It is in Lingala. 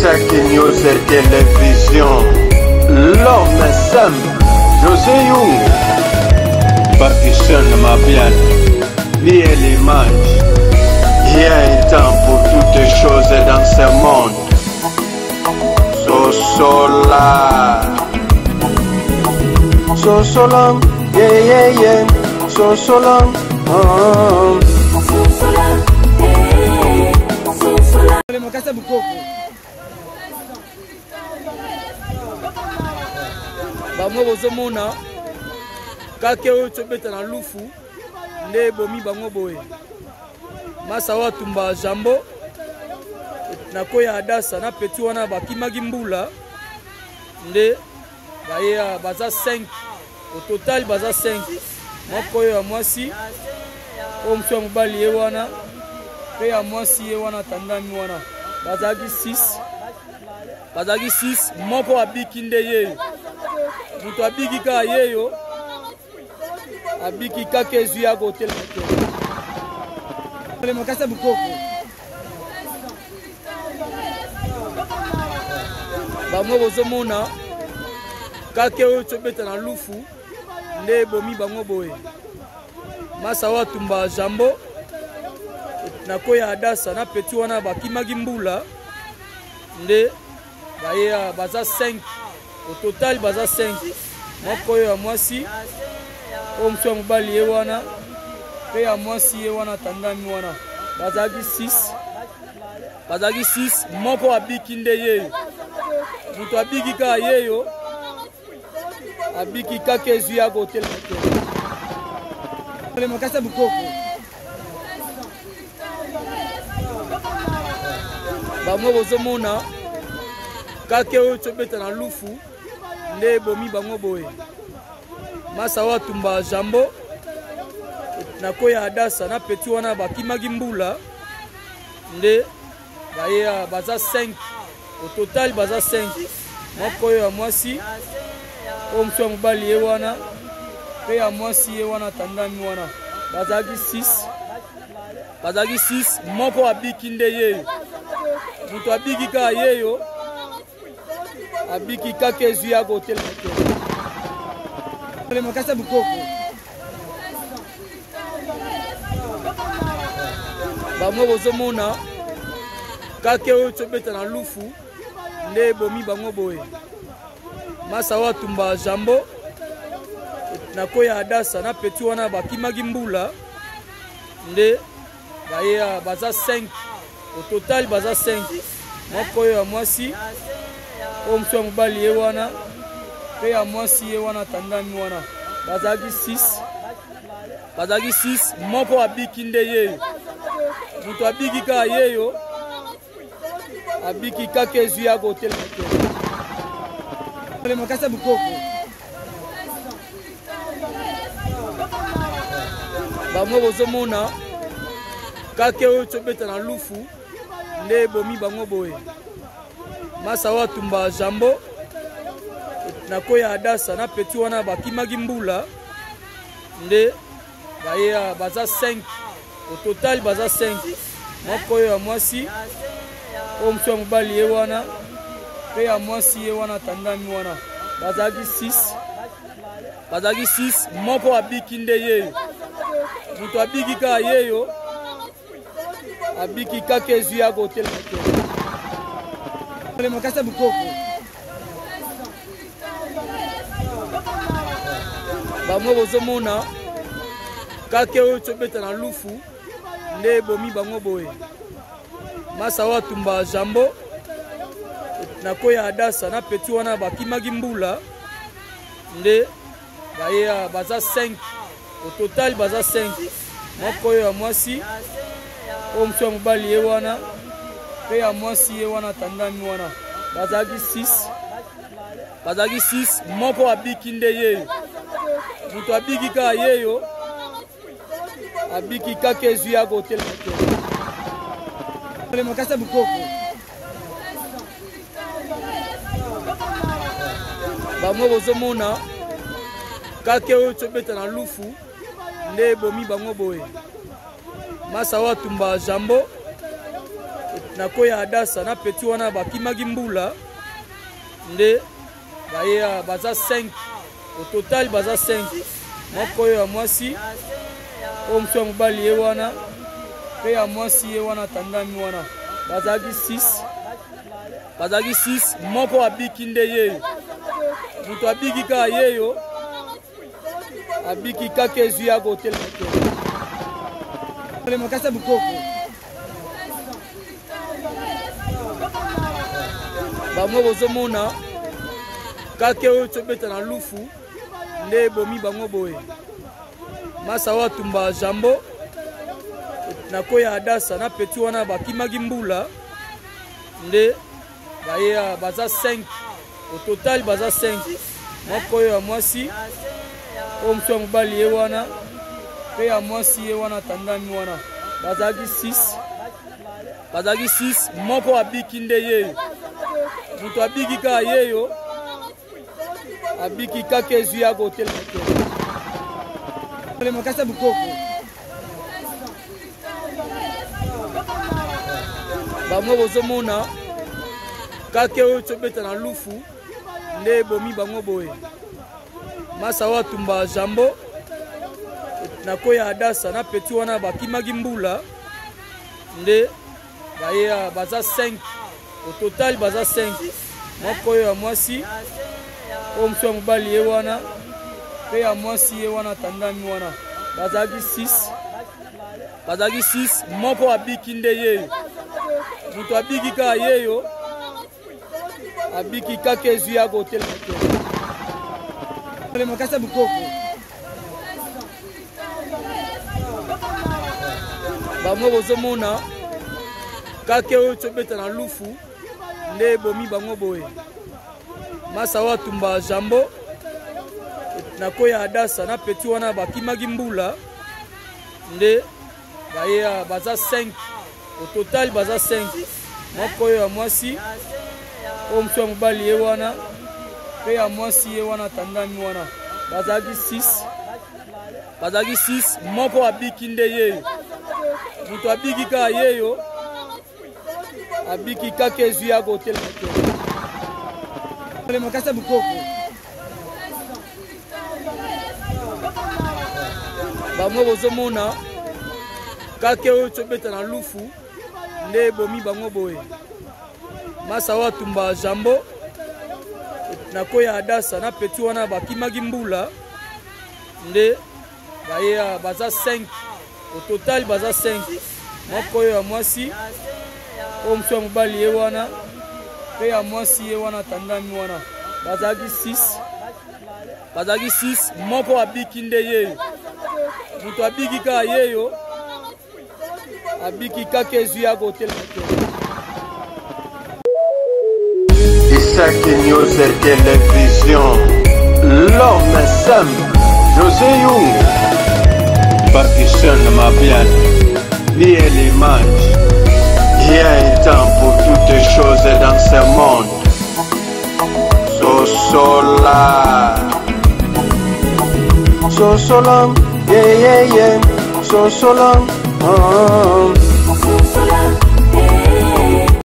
Isaac News Télévision. L'homme simple, José Young. Pakistan Mabian, Vie l'image. Il y a un temps pour toutes choses dans ce monde. Sosola. Sosola, yeah, yeah, yeah. Sosola, oh. Sosola, eh, sosola. Makasa bukoko. Bango bozomona kake oyo tobeta na lufu nde ebomi bango boye. Masa oyo atumba jambo na koya adasa na peti wana bakimaki mbula nde baye baza 5 au total, baza 5 moko oyo ya mwasi, oyo mosusu ya mobali ye wana, mpe ya mwasi ye wana atandami wana. Bazalaki 6, bazalaki 6, moko abiki nde yeyo. Moto abiki kaka yeyo, abiki kaka ezwi ya kotelema te. Makasa bukoko. Bango bozomona kake oyo tobeta na lufu nde ebomi bango boye. Masa oyo atumba jambo na koya adasa na peti wana bakimaki mbula nde baye baza 5 au total, baza 5 moko oyo ya mwasi, oyo mosusu ya mobali ye wana, mpe ya mwasi ye wana atandami wana. Bazalaki 6, bazalaki 6, moko abiki nde yeyo. Moto abiki kaka yeyo, abiki kaka ezwi ya kotelema te. Makasa bukoko. Bango bozomona kake oyo tobeta na lufu nde ebomi bango boye. Masa oyo atumba jambo na koya adasa na peti wana bakimaki mbula nde baye baza 5 au total, baza 5 moko oyo ya mwasi, oyo mosusu ya mobali ye wana, mpe ya mwasi ye wana atandami wana. Bazalaki 6, bazalaki 6, moko abiki nde yeyo. Moto abiki kaka yeyo, abiki kaka ezwi ya kotelema te. Makasa bukoko. Bango bozomona kake oyo tobeta na lufu nde ebomi bango boye. Masa oyo atumba jambo na koya adasa na peti wana bakimaki mbula nde baye baza 5 au total, baza 5 moko oyo ya mwasi, oyo mosusu ya mobali ye wana, mpe ya mwasi ye wana atandami wana. Bazalaki 6, bazalaki 6, moko abiki nde yeyo. Moto abiki kaka yeyo, abiki kaka ezwi ya kotelema te. Makasa bukoko. Bango bozomona kake oyo tobeta na lufu nde ebomi bango boye. Masa oyo atumba jambo na koya adasa na peti wana bakimaki mbula nde baye baza 5 au total, baza 5 moko oyo ya mwasi, oyo mosusu ya mobali ye wana, mpe ya mwasi ye wana atandami wana. Bazalaki 6, bazalaki 6, moko abiki nde yeyo. Moto abiki kaka yeyo, abiki kaka ezwi ya kotelema te. Makasa bukoko. Bango bozomona kake oyo tobeta na lufu nde ebomi bango boye. Masa oyo atumba jambo na koya adasa na peti wana bakimaki mbula nde baye baza 5 au total, baza 5 moko oyo ya mwasi, oyo mosusu ya mobali ye wana, mpe ya mwasi ye wana atandami wana. Bazalaki 6, bazalaki 6, moko abiki nde yeyo. Moto abiki kaka yeyo, abiki kaka ezwi ya kotelema te. Makasa bukoko. Bango bozomona kake oyo tobeta na lufu nde ebomi bango boye. Masa oyo atumba jambo Na koya Adasa na petit wana bakimaki mbula nde baye baza 5 au total, baza 5. Moko oyo ya mwasi, oyo mosusu ya mobali ye wana, mpe ya mwasi ye wana atandami wana. Bazalaki 6, bazalaki 6. Moko abiki nde yeyo, moto abiki kaka yeyo, abiki kaka ezwi ya kotelema te. Makasi ya bukoko. Bango bozomona kake oyo tobeta na lufu nde ebomi bango boye. Masa oyo atumba jambo na koya Adasa na petit wana bakimaki mbula nde baye baza 5 au total, baza 5. Moko oyo ya mwasi, oyo mosusu ya mobali ye wana, mpe ya mwasi ye wana atandami wana. Bazalaki 6, bazalaki 6. Moko abiki nde yeyo, moto abiki kaka yeyo, abiki kaka ezwi ya kotelema te. Makasi ya bukoko. Bango bozomona kake oyo tobeta na lufu nde ebomi bango boye. Masa oyo atumba jambo na koya Adasa na petit wana bakimaki mbula nde baye baza 5 au total, baza 5. Moko oyo ya mwasi, oyo mosusu ya mobali ye wana, mpe ya mwasi ye wana atandami wana. Bazalaki 6, bazalaki 6. Moko abiki nde yeyo, moto abiki kaka yeyo, abiki kaka ezwi ya kotelema te. Makasi ya bukoko. Bango bozomona kake oyo tobeta na lufu nde ebomi bango boye. Masa oyo atumba jambo na koya Adasa na petit wana bakimaki mbula nde baye baza 5 au total, baza 5. Moko oyo ya mwasi, oyo mosusu ya mobali ye wana, mpe ya mwasi ye wana atandami wana. Bazalaki 6, bazalaki 6. Moko abiki nde yeyo, moto abiki kaka yeyo, abiki kaka ezwi ya kotelema te. Makasi ya bukoko. Bango bozomona kake oyo tobeta na lufu nde ebomi bango boye. Masa oyo atumba jambo na koya Adasa na petit wana bakimaki mbula nde baye baza 5 au total, baza 5. Moko oyo ya mwasi, oyo mosusu ya mobali ye wana, mpe ya mwasi ye wana atandami wana. Bazalaki 6, bazalaki 6. Moko abiki nde yeyo, moto abiki kaka yeyo, abiki kaka ezwi ya kotelema te. Isaac News Télévision. L'homme simple, José Young. Pakistan Mabian. Ni l'image. Il y a un temps pour toutes choses dans ce monde. Sosola. Sosola. Yeah, yeah. Sosola. Oh.